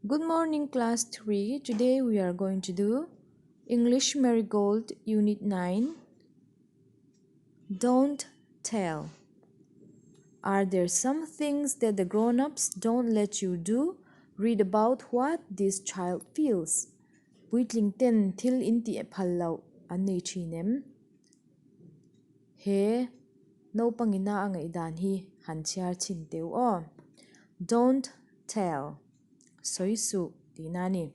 Good morning class 3. Today we are going to do English Marigold Unit 9. Don't tell. Are there some things that the grown-ups don't let you do? Read about what this child feels. Puitling ten thil in tih phal loh an nei thin em? He naupangina a ngaihdan hi han chhiar chhin teu aw. Don't tell. Sawi suh tihna a ni.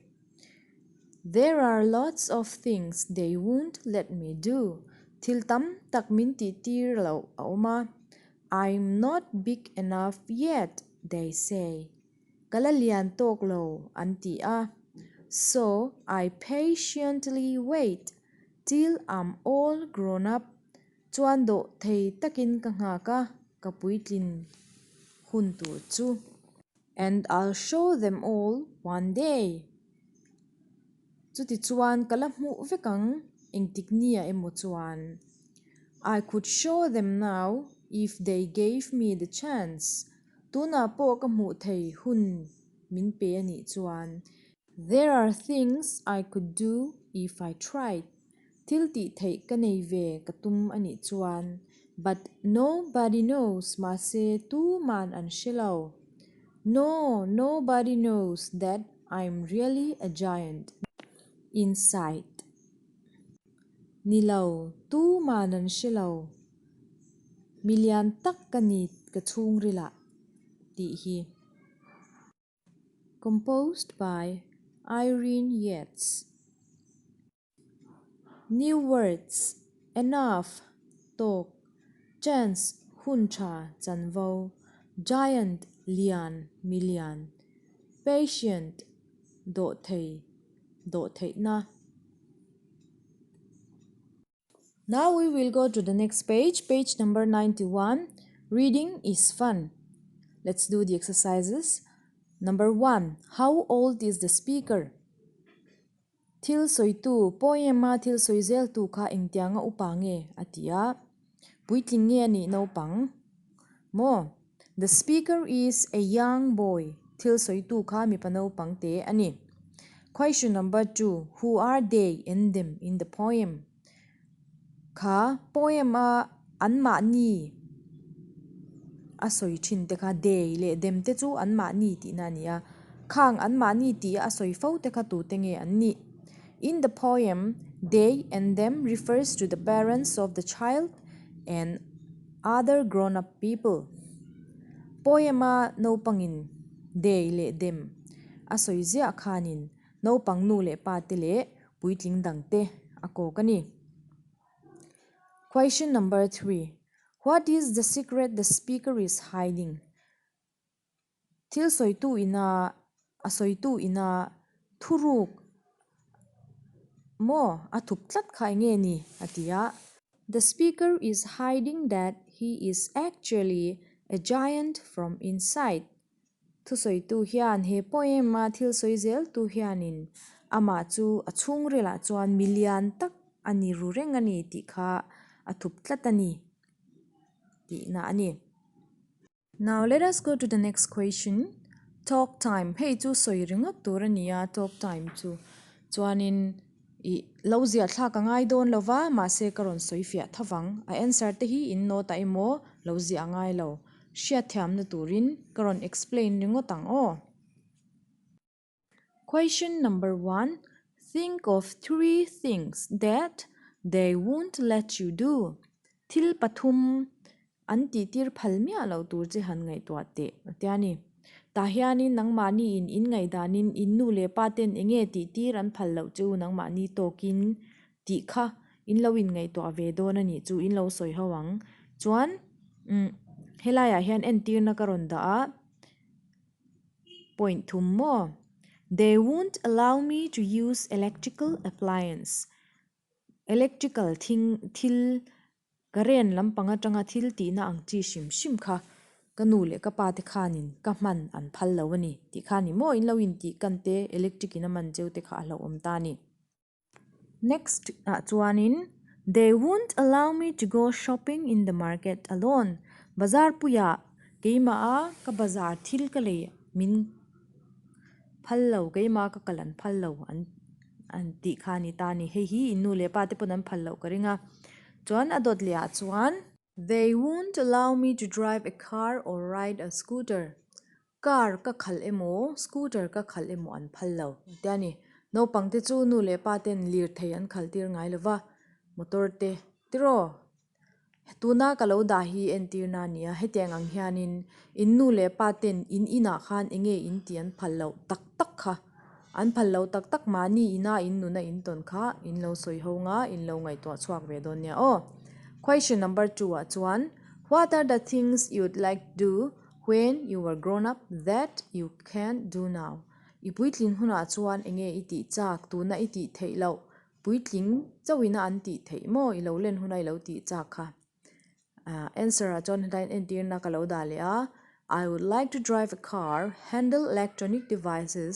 There are lots of things they won't let me do. Thil tam tak min tih tir loh a awm a. I'm not big enough yet, they say. Ka la lian tawk lo an ti a. So I patiently wait till I'm all grown up. Chuan dawh thei takin ka nghak a, ka puitlin hun tur chu. And I'll show them all one day. Chuti chuan ka la hmuh vek ang engtik nia emaw chuan. I could show them now if they gave me the chance. Tunah pawh ka hmuh thei hun min pe a nih chuan. There are things I could do if I tried. Thil tih theih ka nei ve ka tum a nih chuan but nobody knows mahse tuman an hre lo. No, nobody knows that I'm really a giant inside. Ni lo, tuman an hre lo. Milian tak ka ni ka chhungrilah tih hi. Composed by Irene Yates. New words, enough, tawk, chance, hun tha, chanvo, giant, lian, milian, patient, dawhthei, dawhtheihna. Now we will go to the next page, page number 91. Reading is fun. Let's do the exercises. Number 1. How old is the speaker? Thil sawitu, poem-a thil sawi zeltu kha engtianga upa nge a ti a. Puitling nge a nih naupang? Maw? The speaker is a young boy. Thil sawitu kha mipa naupang te a ni. Question number 2. Who are they and them in the poem? Kha poem a anmahni a sawi thin te kha they leh them te chu anmahni tihna a ni a. Khang anmahni tih a sawi fo te kha tute nge an nih? In the poem, they and them refers to the parents of the child and other grown up people. Poem a naupangin they leh them a sawi ziah khanin naupang nu leh pa te leh puitling dang te a kawk a ni. Question number 3. What is the secret the speaker is hiding? Thil sawitu ina a sawitu ina thuruk maw a thup tlat kha eng nge ni a ti a. The speaker is hiding that he is actually a giant from inside. Thusawitu hian he poem a thil sawi zel tu hianin amah chu a chhungrilah chuan mi lian tak a ni ru reng a ni tih kha a thup tlat a ni tihna a ni. Now let us go to the next question. Talk time. Hei chu sawi ringawt tur a ni a, talk time chu. Chuanin ih lo ziah thlak a ngai dawn lo va, mahse ka rawn sawi fiah tho vang. A answer te hi in note ah emaw lo ziah a ngai lo. Hriatthiamna turin ka rawn explain ringawt ang aw. Question number 1. Think of three things that they won't let you do. Thil pathum an tihtir phal miah loh tur che han ngaihtuah teh a tia ni. Tah hianin nangmahni in in ngaihdanin in nu leh pa ten enge tihtir an phal loh chu nangmahni tawkin tih kha in lo in ngaihtuah ve dawn a nih chu in lo sawi ho ang. Chuan umm helaiah hian entirna ka rawn dah a. Point thum maw? They won't allow me to use electrical appliance. Electrical thing thil current lampang atanga thil tihna ang chi hrim hrim kha ka nu leh ka pa te khanin ka hman an phal lo a ni tih kha a ni maw? In lo intih kan te electric in a man cheu te kha a hlauhawm ta a ni. Next ah chuanin They won't allow me to go shopping in the market alone. Bazar puiah keimah a ka bazar thil ka lei min phal lo, keimah ka kal an phal lo an an tih kha a ni ta a ni. Hei hi in nu leh pa te pawn an phal loh ka ring a. Chuan a dawt leh ah chuan. They won't allow me to drive a car or ride a scooter. Car ka khalh emaw, scooter ka khalh emaw an phal lo tia ni. Naupang te chu nu leh pa ten lirthei an khalh tir ngai lo va, motor te tiraw. Tuna ka lo dah hi entirna a ni a, hetiang ang hianin in nu leh pa ten in inah khan eng nge in tih an phal loh tak tak kha, an phal loh tak tak mahni ina in nuna in tawn kha in lo sawi ho nga in lo ngaihtuah chhuak ve dawn nia aw. Question number two ah chuan, What are the things you'd like to do When you are grown up that you can't do now. I puitling hunah chuan enge i tih chak, tuna i tih theih loh, puitling chauhina an tih theih maw i lo len huna i lo tih chak kha. Answer ah chuan hetlaiin entirna ka lo dah leh a, I would like to drive a car, handle electronic devices,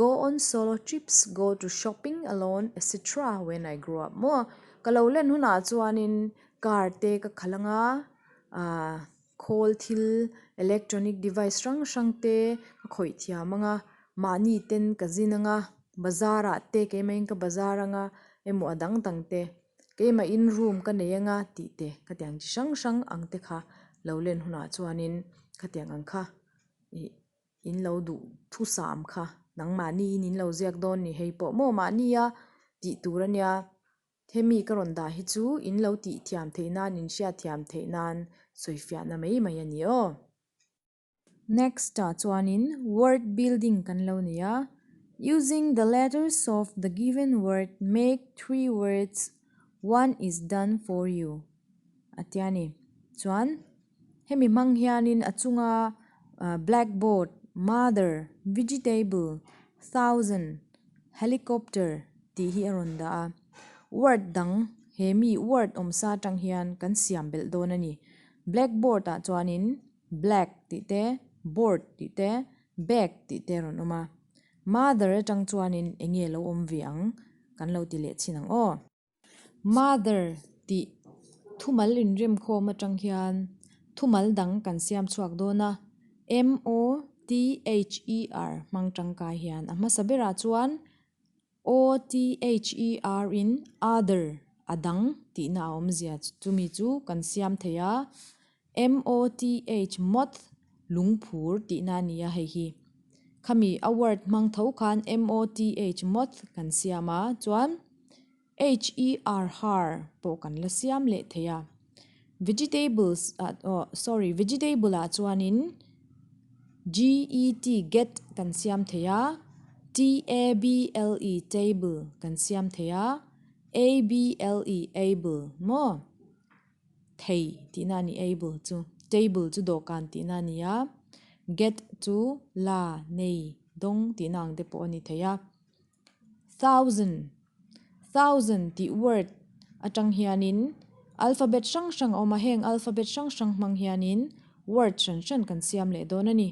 go on solo trips, go to shopping alone etc when I grow up maw. Ka lo len hunah chuanin car te ka khalh anga, ah. Khawl thil, electronic device hrang hrang te ka khawih thiam ang a, mahni ten ka zin ang a, bazar ah te keimah in ka bazar ang a, emaw a dang dang te, keimah in room ka nei ang a tih te khatiang chi hrang hrang ang te kha lo len hunah chuanin khatiang ang kha ih in lo duh thusam kha nangmahni in in lo ziak dawn ni hei pawh maw mahnia tih tur a nia. Hemi ka rawn dah hi chu in lo tih thiam theih nan, in hriat thiam theih nan sawifiahna mai mai a ni aw. Next ah chuanin word building kan lo nei a, Using the letters of the given word make three words, one is done for you a tia ni. Chuan hemi hmang hianin a chunga blackboard, mother, vegetable, thousand, helicopter tih hi a rawn dah a, word dang he mi word awm sa atang hian kan siam belh dawn a ni. Blackboard ah chuanin black tih te, board tih te, bag tih te a rawn awm a, mother atang chuanin eng nge lo awm ve ang kan lo ti leh chhin ang aw. Mother tih thumal inremkhawm atang hian thumal dang kan siam chhuak dawn a, M-O-T-H-E-R hmang tangkai hian a hmasa berah chuan O-T-H-E-R in other a dang tihna a awmzia chumi chu kan siam thei a, M-O-T-H moth lungphur tihna a ni a hei hi. Khami a word hmang tho khan M-O-T-H moth kan siam a chuan H-E-R her pawh kan la siam leh thei a. Vegetables ah aw sorry vegetable ah chuanin G-E-T get kan siam thei a, T-A-B-L-E table kan siam thei a, A-B-L-E able maw? Thei tihna a ni able chu. Table chu dawhkan tihna a ni a, get chu la, nei, dawng tihna ang te pawh a ni thei a. Thousand, thousand tih word atang hianin alphabet hrang hrang a awm a, heng alphabet hrang hrang hmang hianin word hran hran kan siam leh dawn a ni.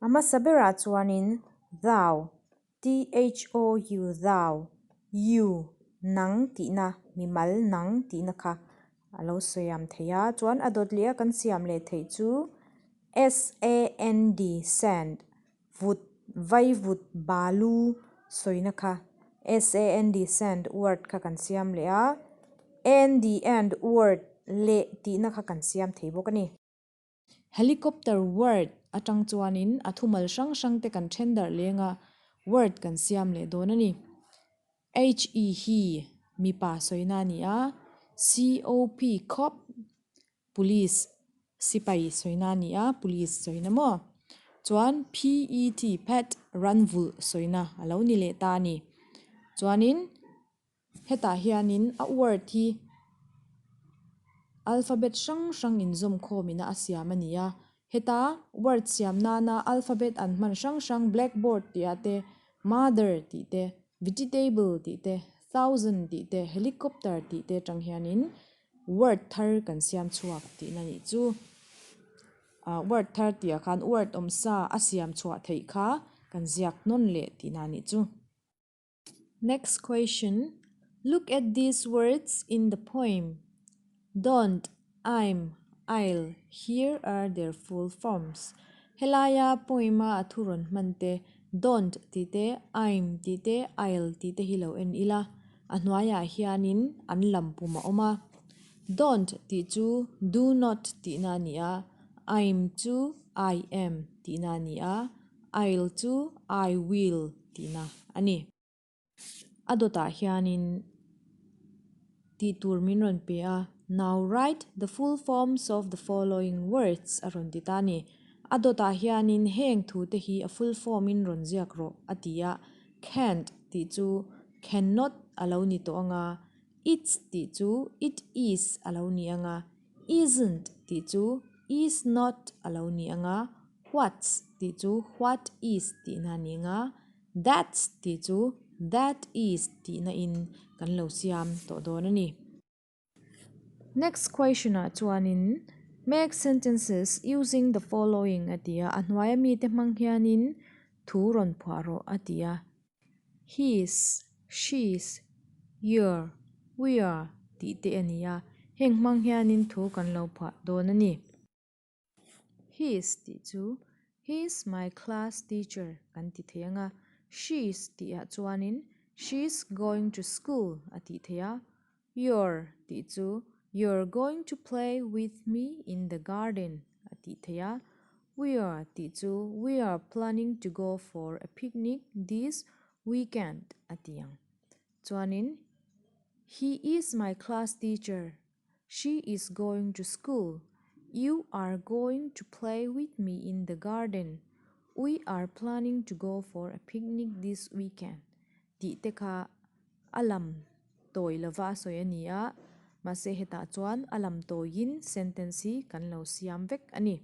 A hmasa berah chuanin thou, T-H-O-U, thou, you, nang tihna, mimal nang tihna kha a lo sawiam thei a, chuan a dawt leh a kan siam leh theih chu S-A-N-D, sand, Vut, vai vut, balu sawina kha SAND, sand, word kha kan siam leh a, ND, and, word leh tihna kha kan siam thei bawk a ni. Helicopter word atang chuanin a thumal hrang hrang te kan then darh leng a, word kan siam leh dawn a ni. HE hi mipa sawina a ni a, COP, cop, Police sipai sawina a ni a, police sawina maw? Chuan PET, pet, ran vulh sawina a lo ni leh ta a ni. Chuanin hetah hianin a word hi alphabet hrang hrang inzawm khawmina a siam a ni a. Heta word siam nana alphabet an hman hrang hrang blackboard tih ah te, mother tih te, vegetable tih te, thousand tih te, helicopter tih te atang hianin Word thar kan siam chhuak tihna nih chu. Ah word thar tihah khan word awm sa a siam chhuah theih kha kan ziak nawn leh tihna nih chu. Next question, Look at these words in the poem. Don't, I'm, I'll, here are their full forms. Helaia poem a a thu rawn hman te Don't tih te, I'm tih te, I'll tih te hi lo en ila, a hnuaiah hianin an lam pum a awm a. Don't tih chu do not tihna a ni a, I'm chu I am tihna a ni a, I'll chu I will tihna a ni. A dawtah hianin tih tur min rawn pe a, Now write the full forms of the following words a rawn ti ta a ni. A dawtah hianin heng thu te hi a full form in rawn ziak rawh a ti a, can't tih chu cannot a lo ni tawh ang a, it's tih chu it is a lo ni ang a, isn't tih chu is not a lo ni ang a, what's tih chu what is tihna a ni ang a, That's tih chu that is tihna in kan lo siam tawh dawn a ni. Next question ah chuanin make sentences using the following a ti a, a hnuaia mite hmang hianin thu rawn phuah rawh a ti a. He's, she's, you're, we're tih te a ni a, heng hmang hianin thu kan lo phuah dawn a ni. He's tih chu He's my class teacher kan ti thei ang a, she's tih ah chuanin She's going to school a tih thei a, you're tih chu You're going to play with me in the garden a tih thei a, we're tih chu We are planning to go for a picnic this weekend a ti ang. Chuanin He is my class teacher She is going to school. You are going to play with me in the garden. We are planning to go for a picnic this weekend. Tih te kha a lam tawi lova a sawi a ni a, mahse hetah chuan a lam tawiin sentence hi kan lo siam vek a ni.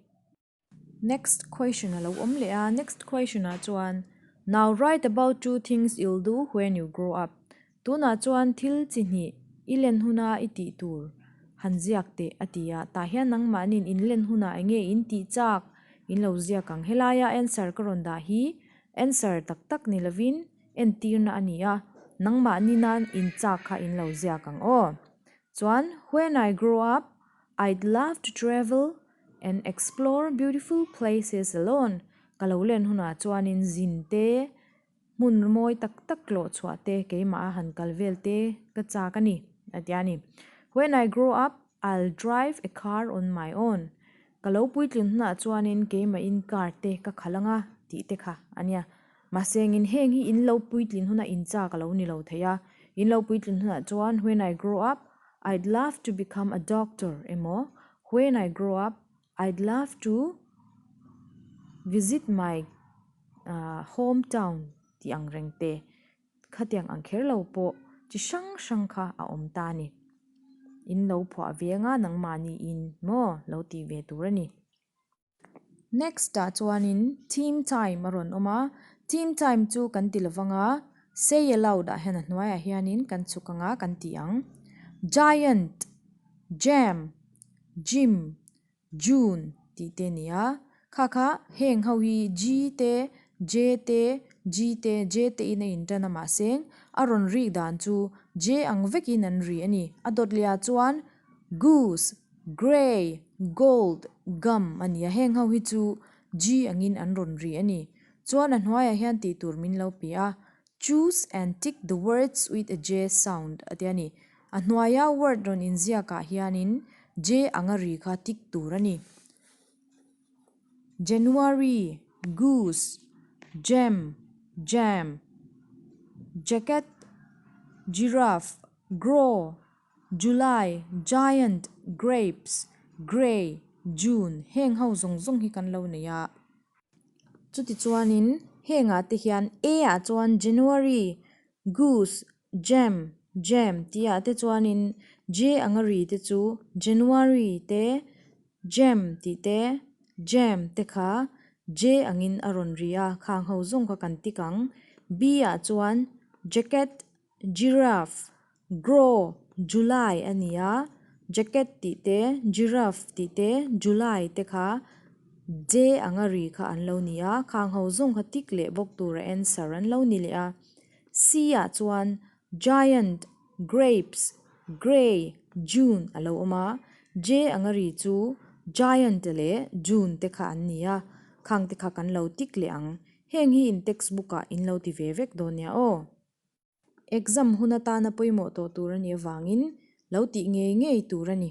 Next question a lo awm leh a, next question ah chuan Now write about two things you'll do when you grow up Tunah chuan thil chi hnih i len huna i tih tur han ziak teh a ti a, tah hian nangmahniin in len hunah eng nge in tih chak in lo ziak ang. Helaia answer ka rawn dah hi answer tak tak ni lovin entirna a ni a, nangmahni nan in chak kha in lo ziak ang aw. Chuan when I grow up I'd love to travel and explore beautiful places alone ka lo len hunah chuanin zin te hmun mawi tak tak tlawh chhuah te keimah a han kal vel te ka chak a ni a ti a ni. When I grow up I'll drive a car on my own ka lo puitlin hunah chuanin keimahin car te ka khalh anga tih te kha a nia. Mahse engin heng hi in lo puitlin hunah in chak a lo ni lo thei a, in lo puitlin hunah chuan when I grow up I'd love to become a doctor emaw When I grow up, I'd love to visit my home town tih ang reng te khatiang ang kher lo pawh chi hrang hrang kha a awm ta a ni. In lo phuah ve anga nangmahni in maw lo tih ve tur a ni. Next ah chuanin team time a rawn awm a, team time chu kan ti lovang a, say aloud ah hian a hnuaiah hianin kan chhuk anga kan ti ang. Giant, jam, gym, June tih te a ni a, kha kha heng ho hi G te, J te, G te, J te in a intan a mahse a rawn rik dan chu J ang vekin an ri a ni. A dawt leh ah chuan Goose, grey, gold, gum a ni a, heng ho hi chu G angin an rawn ri a ni. Chuan a hnuaiah hian tih tur min lo pe a, choose and tick the words with a J sound a ti a ni. A hnuaia word rawn inziakah hianin J anga ri kha tick tur a ni. January, goose, gem, jam, jacket, giraffe, grow, July, Giant, Grapes, Grey, June heng ho zawng zawng hi kan lo nei a. Chutichuanin hengah te hian A ah chuan January, Goose, Jam, Jam tih ah te chuanin J anga ri te chu January te, Jam tih te, Jam te kha J angin a rawn ri a, khang ho zawng kha kan tik ang. B ah chuan Jacket, Giraffe, Grow, July a ni a, jacket tih te, giraffe tih te, July te kha J anga ri kha an lo ni a, khang ho zawng kha tick leh bawk tur a answer an lo ni leh a. C ah chuan giant, grapes, grey, June a lo awm a, J anga ri chu giant leh June te kha an ni a, khang te kha kan lo tick leh ang. Heng hi in textbook ah in lo ti ve vek dawn nia aw. Exam hun atana pawimawh tawh tur a nih avangin lo tih ngei ngei tur a ni.